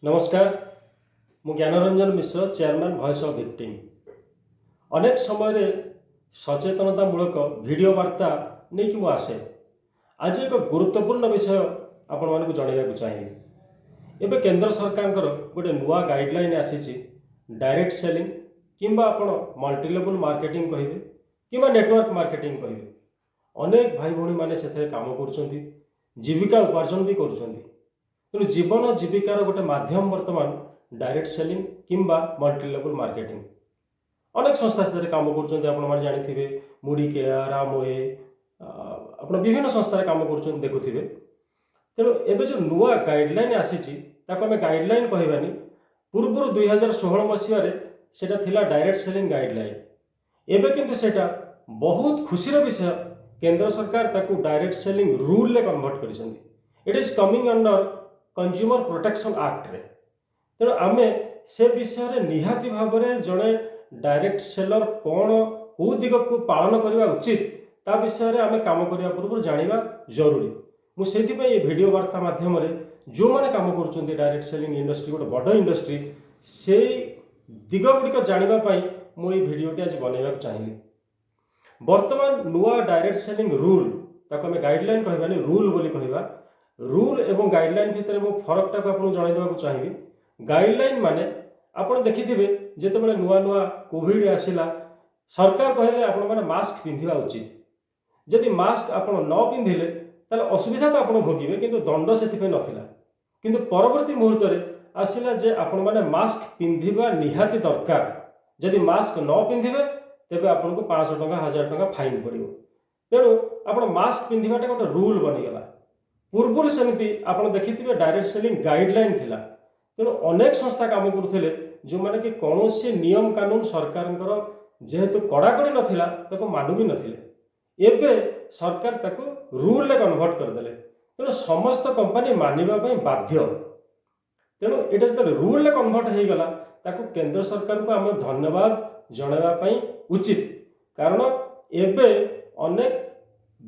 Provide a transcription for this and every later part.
ନମସ୍କାର, ମୁଁ Gyanranjan Mishra, chairman, voice of victim. ଅନେକ ସମୟରେ ସଚେତନତାମୂଳକ ଭିଡ଼ିଓ ବାର୍ତ୍ତା ନେଇକି ମୁଁ ଆସେ। ଆଜି ଏକ ଗୁରୁତ୍ୱପୂର୍ଣ୍ଣ ବିଷୟ ଆପଣମାନଙ୍କୁ ଜଣାଇବାକୁ ଚାହିଁବି। ଏବେ କେନ୍ଦ୍ର ସରକାରଙ୍କର ଗୋଟେ ନୂଆ ଗାଇଡ଼ଲାଇନ୍ ଆସିଛି। ଡାଇରେକ୍ଟ ସେଲିଂ କିମ୍ବା ଆପଣ ମଲ୍ଟିଲେବୁଲ୍ ମାର୍କେଟିଂ କହିବେ କିମ୍ବା ନେଟୱାର୍କ ମାର୍କେଟିଂ କହିବେ, ଅନେକ ଭାଇ ଭଉଣୀମାନେ ସେଥିରେ କାମ କରୁଛନ୍ତି, ଜୀବିକା ଉପାର୍ଜନ ବି କରୁଛନ୍ତି। ତେଣୁ ଜୀବନ ଜୀବିକାର ଗୋଟେ ମାଧ୍ୟମ ବର୍ତ୍ତମାନ ଡାଇରେକ୍ଟ ସେଲିଂ କିମ୍ବା ମଲ୍ଟିଲେବୁଲ୍ ମାର୍କେଟିଂ। ଅନେକ ସଂସ୍ଥା ସେଥିରେ କାମ କରୁଛନ୍ତି। ଆପଣମାନେ ଜାଣିଥିବେ, ମୋଦି କେୟାର, ଆମୱେ, ଆପଣ ବିଭିନ୍ନ ସଂସ୍ଥାରେ କାମ କରୁଛନ୍ତି, ଦେଖୁଥିବେ। ତେଣୁ ଏବେ ଯେଉଁ ନୂଆ ଗାଇଡ଼ଲାଇନ୍ ଆସିଛି, ତାକୁ ଆମେ ଗାଇଡ଼ଲାଇନ୍ କହିବାନି। ପୂର୍ବରୁ 2016 ମସିହାରେ ସେଇଟା ଥିଲା ଡାଇରେକ୍ଟ ସେଲିଂ ଗାଇଡ଼ଲାଇନ୍। ଏବେ କିନ୍ତୁ ସେଇଟା ବହୁତ ଖୁସିର ବିଷୟ, କେନ୍ଦ୍ର ସରକାର ତାକୁ ଡାଇରେକ୍ଟ ସେଲିଂ ରୁଲ୍ରେ କନଭର୍ଟ କରିଛନ୍ତି। It is coming under Consumer Protection ଆକ୍ଟରେ। ତେଣୁ ଆମେ ସେ ବିଷୟରେ ନିହାତି ଭାବରେ ଜଣେ ଡାଇରେକ୍ଟ ସେଲର କ'ଣ, କେଉଁ ଦିଗକୁ ପାଳନ କରିବା ଉଚିତ, ତା ବିଷୟରେ ଆମେ କାମ କରିବା ପୂର୍ବରୁ ଜାଣିବା ଜରୁରୀ। ମୁଁ ସେଇଥିପାଇଁ ଏ ଭିଡ଼ିଓ ବାର୍ତ୍ତା ମାଧ୍ୟମରେ ଯେଉଁମାନେ କାମ କରୁଛନ୍ତି, ଡାଇରେକ୍ଟ ସେଲିଂ ଇଣ୍ଡଷ୍ଟ୍ରି ଗୋଟେ ବଡ଼ ଇଣ୍ଡଷ୍ଟ୍ରି, ସେଇ ଦିଗ ଗୁଡ଼ିକ ଜାଣିବା ପାଇଁ ମୁଁ ଏଇ ଭିଡ଼ିଓଟି ଆଜି ବନେଇବାକୁ ଚାହିଁଲି। ବର୍ତ୍ତମାନ ନୂଆ ଡାଇରେକ୍ଟ ସେଲିଂ ରୁଲ୍, ତାକୁ ଆମେ ଗାଇଡ଼ଲାଇନ୍ କହିବାନି, ରୁଲ୍ ବୋଲି କହିବା। ରୁଲ୍ ଏବଂ ଗାଇଡ଼ଲାଇନ୍ ଭିତରେ ମୁଁ ଫରକଟାକୁ ଆପଣଙ୍କୁ ଜଣାଇ ଦେବାକୁ ଚାହିଁବି। ଗାଇଡ଼ଲାଇନ୍ ମାନେ ଆପଣ ଦେଖିଥିବେ, ଯେତେବେଳେ ନୂଆ ନୂଆ କୋଭିଡ଼ ଆସିଲା, ସରକାର କହିଲେ ଆପଣମାନେ ମାସ୍କ ପିନ୍ଧିବା ଉଚିତ। ଯଦି ମାସ୍କ ଆପଣ ନ ପିନ୍ଧିଲେ, ତାହେଲେ ଅସୁବିଧା ତ ଆପଣ ଭୋଗିବେ, କିନ୍ତୁ ଦଣ୍ଡ ସେଥିପାଇଁ ନଥିଲା। କିନ୍ତୁ ପରବର୍ତ୍ତୀ ମୁହୂର୍ତ୍ତରେ ଆସିଲା ଯେ ଆପଣମାନେ ମାସ୍କ ପିନ୍ଧିବା ନିହାତି ଦରକାର। ଯଦି ମାସ୍କ ନ ପିନ୍ଧିବେ, ତେବେ ଆପଣଙ୍କୁ 500 ଟଙ୍କା, 1000 ଟଙ୍କା ଫାଇନ୍ ପଡ଼ିବ। ତେଣୁ ଆପଣ ମାସ୍କ ପିନ୍ଧିବାଟା ଗୋଟେ ରୁଲ୍ ବନିଗଲା। ପୂର୍ବରୁ ସେମିତି ଆପଣ ଦେଖିଥିବେ, ଡାଇରେକ୍ଟ ସେଲିଂ ଗାଇଡ଼ଲାଇନ୍ ଥିଲା। ତେଣୁ ଅନେକ ସଂସ୍ଥା କାମ କରୁଥିଲେ, ଯେଉଁମାନେ କି କୌଣସି ନିୟମ କାନୁନ ସରକାରଙ୍କର ଯେହେତୁ କଡ଼ାକଡ଼ି ନଥିଲା, ତାକୁ ମାନୁ ବି ନଥିଲେ। ଏବେ ସରକାର ତାକୁ ରୁଲ୍ରେ କନଭର୍ଟ କରିଦେଲେ। ତେଣୁ ସମସ୍ତ କମ୍ପାନୀ ମାନିବା ପାଇଁ ବାଧ୍ୟ। ତେଣୁ ଏଇଟା ଯେତେବେଳେ ରୁଲ୍ରେ କନଭର୍ଟ ହେଇଗଲା, ତାକୁ କେନ୍ଦ୍ର ସରକାରଙ୍କୁ ଆମେ ଧନ୍ୟବାଦ ଜଣାଇବା ପାଇଁ ଉଚିତ। କାରଣ ଏବେ ଅନେକ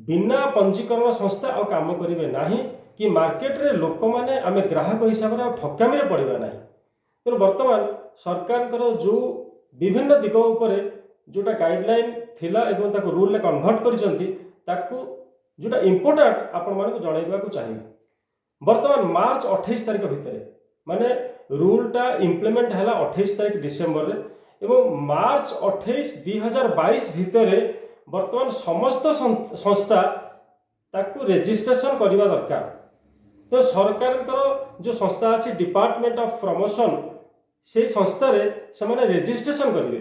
ବିନା ପଞ୍ଜୀକରଣ ସଂସ୍ଥା ଆଉ କାମ କରିବେ ନାହିଁ କି ମାର୍କେଟରେ ଲୋକମାନେ, ଆମେ ଗ୍ରାହକ ହିସାବରେ ଆଉ ଠକାମିରେ ପଡ଼ିବା ନାହିଁ। ତେଣୁ ବର୍ତ୍ତମାନ ସରକାରଙ୍କର ଯେଉଁ ବିଭିନ୍ନ ଦିଗ ଉପରେ ଯେଉଁଟା ଗାଇଡ଼ଲାଇନ୍ ଥିଲା ଏବଂ ତାକୁ ରୁଲ୍ରେ କନଭର୍ଟ କରିଛନ୍ତି, ତାକୁ ଯେଉଁଟା ଇମ୍ପୋର୍ଟାଣ୍ଟ ଆପଣମାନଙ୍କୁ ଜଣାଇ ଦେବାକୁ ଚାହିଁବି। ବର୍ତ୍ତମାନ ମାର୍ଚ୍ଚ 28 ତାରିଖ ଭିତରେ, ମାନେ ରୁଲ୍ଟା ଇମ୍ପ୍ଲିମେଣ୍ଟ ହେଲା 28 ତାରିଖ ଡିସେମ୍ବରରେ ଏବଂ ମାର୍ଚ୍ଚ 28 2022 ଭିତରେ ବର୍ତ୍ତମାନ ସମସ୍ତ ସଂସ୍ଥା ତାକୁ ରେଜିଷ୍ଟ୍ରେସନ କରିବା ଦରକାର। ତ ସରକାରଙ୍କର ଯେଉଁ ସଂସ୍ଥା ଅଛି, ଡିପାର୍ଟମେଣ୍ଟ ଅଫ୍ ପ୍ରମୋସନ, ସେଇ ସଂସ୍ଥାରେ ସେମାନେ ରେଜିଷ୍ଟ୍ରେସନ କରିବେ।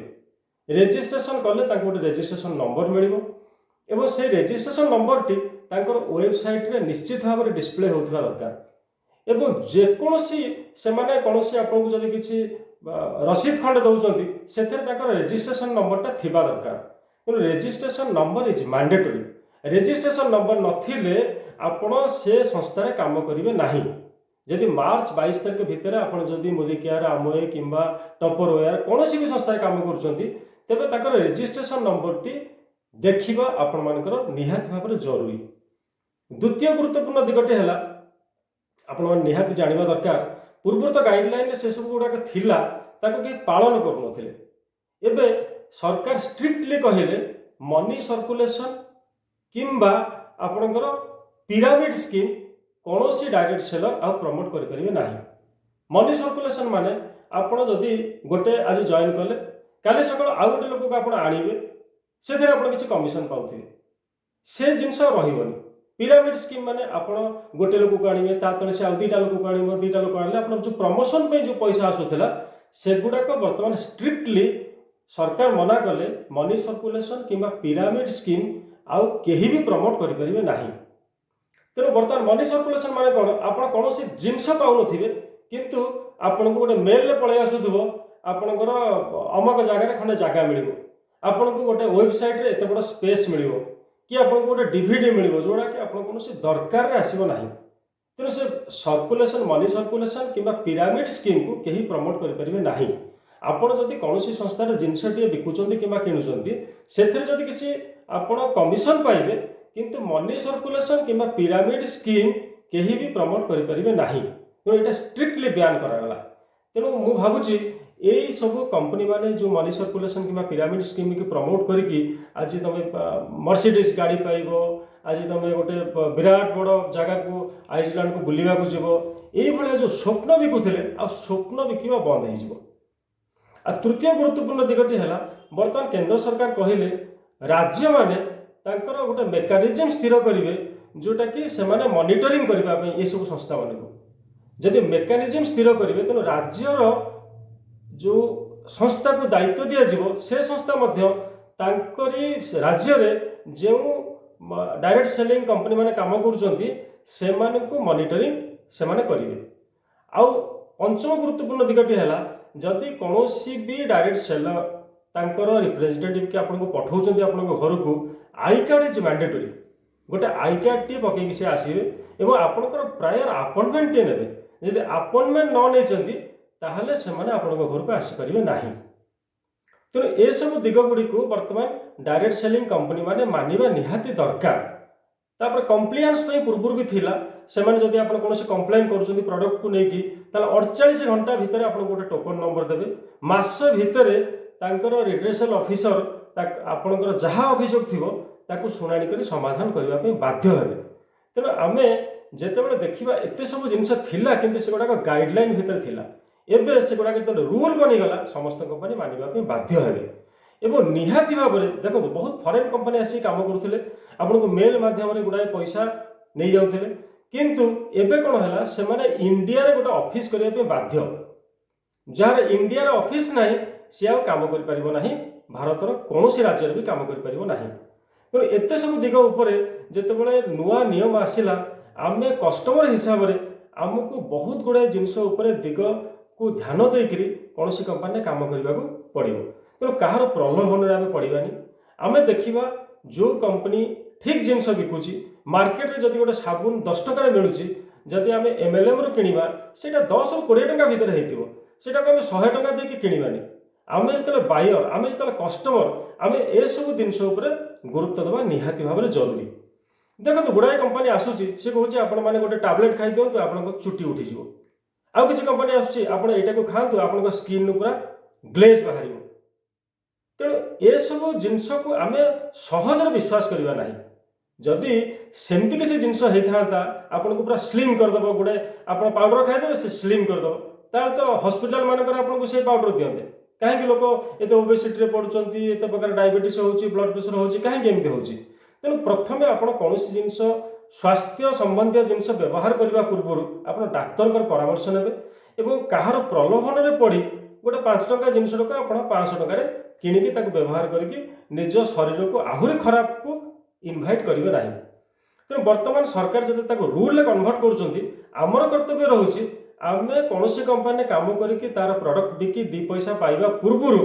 ରେଜିଷ୍ଟ୍ରେସନ କଲେ ତାଙ୍କୁ ଗୋଟେ ରେଜିଷ୍ଟ୍ରେସନ ନମ୍ବର ମିଳିବ ଏବଂ ସେଇ ରେଜିଷ୍ଟ୍ରେସନ ନମ୍ବରଟି ତାଙ୍କର ୱେବସାଇଟ୍ରେ ନିଶ୍ଚିତ ଭାବରେ ଡିସପ୍ଲେ ହେଉଥିବା ଦରକାର। ଏବଂ ଯେକୌଣସି ସେମାନେ କୌଣସି ଆପଣଙ୍କୁ ଯଦି କିଛି ରସିଦ ଖଣ୍ଡେ ଦେଉଛନ୍ତି, ସେଥିରେ ତାଙ୍କର ରେଜିଷ୍ଟ୍ରେସନ ନମ୍ବରଟା ଥିବା ଦରକାର। ତେଣୁ registration number is mandatory. Registration number ନଥିଲେ ଆପଣ ସେ ସଂସ୍ଥାରେ କାମ କରିବେ ନାହିଁ। ଯଦି ମାର୍ଚ୍ଚ 22 ତାରିଖ ଭିତରେ ଆପଣ ଯଦି ମୋଦି କେୟାର, ଆମୱେ କିମ୍ବା ଟପର ୱେୟାର, କୌଣସି ବି ସଂସ୍ଥାରେ କାମ କରୁଛନ୍ତି, ତେବେ ତାଙ୍କର ରେଜିଷ୍ଟ୍ରେସନ ନମ୍ବରଟି ଦେଖିବା ଆପଣମାନଙ୍କର ନିହାତି ଭାବରେ ଜରୁରୀ। ଦ୍ୱିତୀୟ ଗୁରୁତ୍ୱପୂର୍ଣ୍ଣ ଦିଗଟି ହେଲା, ଆପଣମାନେ ନିହାତି ଜାଣିବା ଦରକାର, ପୂର୍ବରୁ ତ ଗାଇଡ଼ଲାଇନରେ ସେସବୁ ଗୁଡ଼ାକ ଥିଲା, ତାକୁ କେହି ପାଳନ କରୁନଥିଲେ। ଏବେ ସରକାର ଷ୍ଟ୍ରିକ୍ଟଲି କହିଲେ, ମନି ସର୍କୁଲେସନ କିମ୍ବା ଆପଣଙ୍କର ପିରାମିଡ ସ୍କିମ୍ କୌଣସି ଡାଇରେକ୍ଟ ସେଲର ଆଉ ପ୍ରମୋଟ କରିପାରିବେ ନାହିଁ। ମନି ସର୍କୁଲେସନ ମାନେ ଆପଣ ଯଦି ଗୋଟେ ଆଜି ଜଏନ୍ କଲେ, କାଲି ସକାଳୁ ଆଉ ଗୋଟେ ଲୋକକୁ ଆପଣ ଆଣିବେ, ସେଥିରେ ଆପଣ କିଛି କମିଶନ ପାଉଥିବେ, ସେ ଜିନିଷ ରହିବନି। ପିରାମିଡ ସ୍କିମ୍ ମାନେ ଆପଣ ଗୋଟେ ଲୋକକୁ ଆଣିବେ, ତା ତଳେ ସେ ଆଉ ଦୁଇଟା ଲୋକକୁ ଆଣିବ, ଦୁଇଟା ଲୋକ ଆଣିଲେ ଆପଣ ଯେଉଁ ପ୍ରମୋସନ ପାଇଁ ଯେଉଁ ପଇସା ଆସୁଥିଲା, ସେଗୁଡ଼ାକ ବର୍ତ୍ତମାନ ଷ୍ଟ୍ରିକ୍ଟଲି ସରକାର ମନା କଲେ। ମନି ସର୍କୁଲେସନ କିମ୍ବା ପିରାମିଡ ସ୍କିମ୍ ଆଉ କେହି ବି ପ୍ରମୋଟ କରିପାରିବେ ନାହିଁ। ତେଣୁ ବର୍ତ୍ତମାନ ମନି ସର୍କୁଲେସନ ମାନେ କ'ଣ? ଆପଣ କୌଣସି ଜିନିଷ ପାଉନଥିବେ, କିନ୍ତୁ ଆପଣଙ୍କୁ ଗୋଟେ ମେଲରେ ପଳେଇ ଆସୁଥିବ, ଆପଣଙ୍କର ଅମକ ଜାଗାରେ ଖଣ୍ଡେ ଜାଗା ମିଳିବ, ଆପଣଙ୍କୁ ଗୋଟେ ୱେବସାଇଟ୍ରେ ଏତେ ବଡ଼ ସ୍ପେସ୍ ମିଳିବ କି ଆପଣଙ୍କୁ ଗୋଟେ ଡିଭିଡି ମିଳିବ, ଯେଉଁଟାକି ଆପଣ କୌଣସି ଦରକାରରେ ଆସିବ ନାହିଁ। ତେଣୁ ସେ ସର୍କୁଲେସନ, ମନି ସର୍କୁଲେସନ କିମ୍ବା ପିରାମିଡ ସ୍କିମ୍କୁ କେହି ପ୍ରମୋଟ କରିପାରିବେ ନାହିଁ। ଆପଣ ଯଦି କୌଣସି ସଂସ୍ଥାରେ ଜିନିଷଟିଏ ବିକୁଛନ୍ତି କିମ୍ବା କିଣୁଛନ୍ତି, ସେଥିରେ ଯଦି କିଛି ଆପଣ କମିଶନ ପାଇବେ, କିନ୍ତୁ ମନି ସର୍କୁଲେସନ କିମ୍ବା ପିରାମିଡ ସ୍କିମ୍ କେହି ବି ପ୍ରମୋଟ କରିପାରିବେ ନାହିଁ। ତେଣୁ ଏଇଟା ଷ୍ଟ୍ରିକ୍ଟଲି ବ୍ୟାନ୍ କରାଗଲା। ତେଣୁ ମୁଁ ଭାବୁଛି, ଏଇ ସବୁ କମ୍ପାନୀ ମାନେ ଯେଉଁ ମନି ସର୍କୁଲେସନ୍ କିମ୍ବା ପିରାମିଡ୍ ସ୍କିମ୍କି ପ୍ରମୋଟ୍ କରିକି ଆଜି ତୁମେ ମର୍ସିଡିସ୍ ଗାଡ଼ି ପାଇବ, ଆଜି ତୁମେ ଗୋଟେ ବିରାଟ ବଡ଼ ଜାଗାକୁ, ଆଇସଲ୍ୟାଣ୍ଡକୁ ବୁଲିବାକୁ ଯିବ, ଏଇଭଳିଆ ଯେଉଁ ସ୍ୱପ୍ନ ବିକୁଥିଲେ, ଆଉ ସ୍ୱପ୍ନ ବିକିବା ବନ୍ଦ ହେଇଯିବ। ଆଉ ତୃତୀୟ ଗୁରୁତ୍ୱପୂର୍ଣ୍ଣ ଦିଗଟି ହେଲା, ବର୍ତ୍ତମାନ କେନ୍ଦ୍ର ସରକାର କହିଲେ ରାଜ୍ୟମାନେ ତାଙ୍କର ଗୋଟେ ମେକାନିଜିମ୍ ସ୍ଥିର କରିବେ, ଯେଉଁଟାକି ସେମାନେ ମନିଟରିଂ କରିବା ପାଇଁ ଏସବୁ ସଂସ୍ଥାମାନଙ୍କୁ। ଯଦି ମେକାନିଜିମ୍ ସ୍ଥିର କରିବେ, ତେଣୁ ରାଜ୍ୟର ଯେଉଁ ସଂସ୍ଥାକୁ ଦାୟିତ୍ୱ ଦିଆଯିବ, ସେ ସଂସ୍ଥା ମଧ୍ୟ ତାଙ୍କରି ରାଜ୍ୟରେ ଯେଉଁ ଡାଇରେକ୍ଟ ସେଲିଂ କମ୍ପାନୀ ମାନେ କାମ କରୁଛନ୍ତି, ସେମାନଙ୍କୁ ମନିଟରିଂ ସେମାନେ କରିବେ। ଆଉ ପଞ୍ଚମ ଗୁରୁତ୍ୱପୂର୍ଣ୍ଣ ଦିଗଟି ହେଲା, ଯଦି କୌଣସି ବି ଡାଇରେକ୍ଟ ସେଲର ତାଙ୍କର ରିପ୍ରେଜେଣ୍ଟେଟିଭ୍ କି ଆପଣଙ୍କୁ ପଠାଉଛନ୍ତି ଆପଣଙ୍କ ଘରକୁ, I card is mandatory। ଗୋଟେ I କାର୍ଡ଼ଟିଏ ପକେଇକି ସେ ଆସିବେ ଏବଂ ଆପଣଙ୍କର ପ୍ରାୟର ଆପଏଣ୍ଟମେଣ୍ଟଟିଏ ନେବେ। ଯଦି ଆପଏଣ୍ଟମେଣ୍ଟ ନ ନେଇଛନ୍ତି, ତାହେଲେ ସେମାନେ ଆପଣଙ୍କ ଘରକୁ ଆସିପାରିବେ ନାହିଁ। ତେଣୁ ଏସବୁ ଦିଗ ଗୁଡ଼ିକୁ ବର୍ତ୍ତମାନ ଡାଇରେକ୍ଟ ସେଲିଂ କମ୍ପାନୀ ମାନେ ମାନିବା ନିହାତି ଦରକାର। ତାପରେ କମ୍ପ୍ଲିଆନ୍ସ ପାଇଁ ପୂର୍ବରୁ ବି ଥିଲା, ସେମାନେ ଯଦି ଆପଣ କୌଣସି କମ୍ପ୍ଲେନ୍ କରୁଛନ୍ତି ପ୍ରଡକ୍ଟକୁ ନେଇକି, ତାହେଲେ 48 ଘଣ୍ଟା ଭିତରେ ଆପଣଙ୍କୁ ଗୋଟେ ଟୋକନ୍ ନମ୍ବର ଦେବେ। ମାସ ଭିତରେ ତାଙ୍କର ରିଡ୍ରେସେଲ ଅଫିସର ଆପଣଙ୍କର ଯାହା ଅଭିଯୋଗ ଥିବ, ତାକୁ ଶୁଣାଣି କରି ସମାଧାନ କରିବା ପାଇଁ ବାଧ୍ୟ ହେବେ। ତେଣୁ ଆମେ ଯେତେବେଳେ ଦେଖିବା, ଏତେ ସବୁ ଜିନିଷ ଥିଲା, କିନ୍ତୁ ସେଗୁଡ଼ାକ ଗାଇଡ଼ଲାଇନ୍ ଭିତରେ ଥିଲା। ଏବେ ସେଗୁଡ଼ାକ ଯେତେବେଳେ ରୁଲ୍ ବନିଗଲା, ସମସ୍ତ କମ୍ପାନୀ ମାନିବା ପାଇଁ ବାଧ୍ୟ ହେବେ। ଏବଂ ନିହାତି ଭାବରେ ଦେଖନ୍ତୁ, ବହୁତ ଫରେନ୍ କମ୍ପାନୀ ଆସିକି କାମ କରୁଥିଲେ, ଆପଣଙ୍କୁ ମେଲ୍ ମାଧ୍ୟମରେ ଗୁଡ଼ାଏ ପଇସା ନେଇଯାଉଥିଲେ। କିନ୍ତୁ ଏବେ କ'ଣ ହେଲା? ସେମାନେ ଇଣ୍ଡିଆରେ ଗୋଟେ ଅଫିସ୍ କରିବା ପାଇଁ ବାଧ୍ୟ। ଯାହାର ଇଣ୍ଡିଆରେ ଅଫିସ୍ ନାହିଁ, ସିଏ ଆଉ କାମ କରିପାରିବ ନାହିଁ, ଭାରତର କୌଣସି ରାଜ୍ୟରେ ବି କାମ କରିପାରିବ ନାହିଁ। ତେଣୁ ଏତେ ସବୁ ଦିଗ ଉପରେ ଯେତେବେଳେ ନୂଆ ନିୟମ ଆସିଲା, ଆମେ କଷ୍ଟମର ହିସାବରେ ଆମକୁ ବହୁତ ଗୁଡ଼ାଏ ଜିନିଷ ଉପରେ ଦିଗକୁ ଧ୍ୟାନ ଦେଇକରି କୌଣସି କମ୍ପାନୀରେ କାମ କରିବାକୁ ପଡ଼ିବ। ତେଣୁ କାହାର ପ୍ରଲୋଭନରେ ଆମେ ପଡ଼ିବାନି। ଆମେ ଦେଖିବା ଯେଉଁ କମ୍ପାନୀ ଠିକ୍ ଜିନିଷ ବିକୁଛି। ମାର୍କେଟରେ ଯଦି ଗୋଟେ ସାବୁନ 10 ଟଙ୍କାରେ ମିଳୁଛି, ଯଦି ଆମେ ଏମ୍ଏଲ୍ଏମ୍ରୁ କିଣିବା, ସେଇଟା 10ରୁ 20 ଟଙ୍କା ଭିତରେ ହେଇଥିବ। ସେଇଟାକୁ ଆମେ 100 ଟଙ୍କା ଦେଇକି କିଣିବାନି। ଆମେ ଯେତେବେଳେ ବାୟର, ଆମେ ଯେତେବେଳେ କଷ୍ଟମର, ଆମେ ଏସବୁ ଜିନିଷ ଉପରେ ଗୁରୁତ୍ୱ ଦେବା ନିହାତି ଭାବରେ ଜରୁରୀ। ଦେଖନ୍ତୁ, ଗୁଡ଼ାଏ କମ୍ପାନୀ ଆସୁଛି, ସେ କହୁଛି ଆପଣମାନେ ଗୋଟେ ଟାବଲେଟ୍ ଖାଇ ଦିଅନ୍ତୁ, ଆପଣଙ୍କ ଚୁଟି ଉଠିଯିବ। ଆଉ କିଛି କମ୍ପାନୀ ଆସୁଛି, ଆପଣ ଏଇଟାକୁ ଖାଆନ୍ତୁ, ଆପଣଙ୍କ ସ୍କିନ୍ରୁ ପୁରା ଗ୍ଲେଜ୍ ବାହାରିବ। ତେଣୁ ଏସବୁ ଜିନିଷକୁ ଆମେ ସହଜରେ ବିଶ୍ୱାସ କରିବା ନାହିଁ। ଯଦି ସେମିତି କିଛି ଜିନିଷ ହେଇଥାନ୍ତା, ଆପଣଙ୍କୁ ପୁରା ସ୍ଲିମ୍ କରିଦେବ, ଗୋଟେ ଆପଣ ପାଉଡ଼ର ଖାଇଦେବେ, ସେ ସ୍ଲିମ୍ କରିଦେବ, ତାହେଲେ ତ ହସ୍ପିଟାଲ ମାନଙ୍କରେ ଆପଣଙ୍କୁ ସେଇ ପାଉଡ଼ର ଦିଅନ୍ତେ। କାହିଁକି ଲୋକ ଏତେ ଓବେସିଟିରେ ପଡ଼ୁଛନ୍ତି, ଏତେ ପ୍ରକାର ଡାଇବେଟିସ୍ ହେଉଛି, ବ୍ଲଡ଼ ପ୍ରେସର ହେଉଛି, କାହିଁକି ଏମିତି ହେଉଛି? ତେଣୁ ପ୍ରଥମେ ଆପଣ କୌଣସି ଜିନିଷ, ସ୍ୱାସ୍ଥ୍ୟ ସମ୍ବନ୍ଧୀୟ ଜିନିଷ ବ୍ୟବହାର କରିବା ପୂର୍ବରୁ ଆପଣ ଡାକ୍ତରଙ୍କର ପରାମର୍ଶ ନେବେ ଏବଂ କାହାର ପ୍ରଲୋଭନରେ ପଡ଼ି ଗୋଟେ 5 ଟଙ୍କା ଜିନିଷଟାକୁ ଆପଣ 500 ଟଙ୍କାରେ କିଣିକି ତାକୁ ବ୍ୟବହାର କରିକି ନିଜ ଶରୀରକୁ ଆହୁରି ଖରାପକୁ ଇନଭାଇଟ୍ କରିବେ ନାହିଁ। ତେଣୁ ବର୍ତ୍ତମାନ ସରକାର ଯେତେବେଳେ ତାକୁ ରୁଲ୍ରେ କନଭର୍ଟ କରୁଛନ୍ତି, ଆମର କର୍ତ୍ତବ୍ୟ ରହୁଛି, ଆମେ କୌଣସି କମ୍ପାନୀରେ କାମ କରିକି ତାର ପ୍ରଡକ୍ଟ ବିକି 2 ପଇସା ପାଇବା ପୂର୍ବରୁ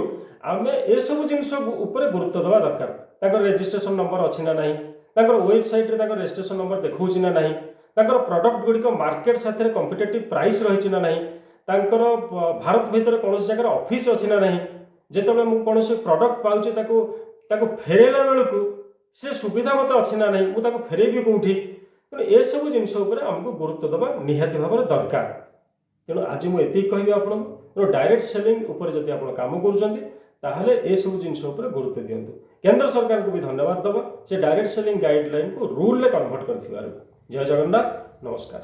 ଆମେ ଏସବୁ ଜିନିଷ ଉପରେ ଗୁରୁତ୍ୱ ଦେବା ଦରକାର। ତାଙ୍କର ରେଜିଷ୍ଟ୍ରେସନ ନମ୍ବର ଅଛି ନା ନାହିଁ, ତାଙ୍କର ୱେବସାଇଟ୍ରେ ତାଙ୍କର ରେଜିଷ୍ଟ୍ରେସନ ନମ୍ବର ଦେଖାଉଛି ନା ନାହିଁ, ତାଙ୍କର ପ୍ରଡକ୍ଟ ଗୁଡ଼ିକ ମାର୍କେଟ ସାଥିରେ କମ୍ପିଟେଟିଭ୍ ପ୍ରାଇସ୍ ରହିଛି ନା ନାହିଁ, ତାଙ୍କର ଭାରତ ଭିତରେ କୌଣସି ଜାଗାରେ ଅଫିସ୍ ଅଛି ନା ନାହିଁ, ଯେତେବେଳେ ମୁଁ କୌଣସି ପ୍ରଡକ୍ଟ ପାଉଛି, ତାକୁ ତାକୁ ଫେରାଇଲା ବେଳକୁ ସେ ସୁବିଧା ମୋତେ ଅଛି ନା ନାହିଁ, ମୁଁ ତାକୁ ଫେରେଇବି କେଉଁଠି? ତେଣୁ ଏସବୁ ଜିନିଷ ଉପରେ ଆମକୁ ଗୁରୁତ୍ୱ ଦେବା ନିହାତି ଭାବରେ ଦରକାର। ତେଣୁ ଆଜି ମୁଁ ଏତିକି କହିବି ଆପଣଙ୍କୁ। ତେଣୁ ଡାଇରେକ୍ଟ ସେଲିଂ ଉପରେ ଯଦି ଆପଣ କାମ କରୁଛନ୍ତି, ତାହେଲେ ଏସବୁ ଜିନିଷ ଉପରେ ଗୁରୁତ୍ୱ ଦିଅନ୍ତୁ। କେନ୍ଦ୍ର ସରକାରଙ୍କୁ ବି ଧନ୍ୟବାଦ ଦେବା, ସେ ଡାଇରେକ୍ଟ ସେଲିଂ ଗାଇଡ଼ଲାଇନକୁ ରୁଲ୍ରେ କନଭର୍ଟ କରିଥିବାରୁ। ଜୟ ଜଗନ୍ନାଥ, ନମସ୍କାର।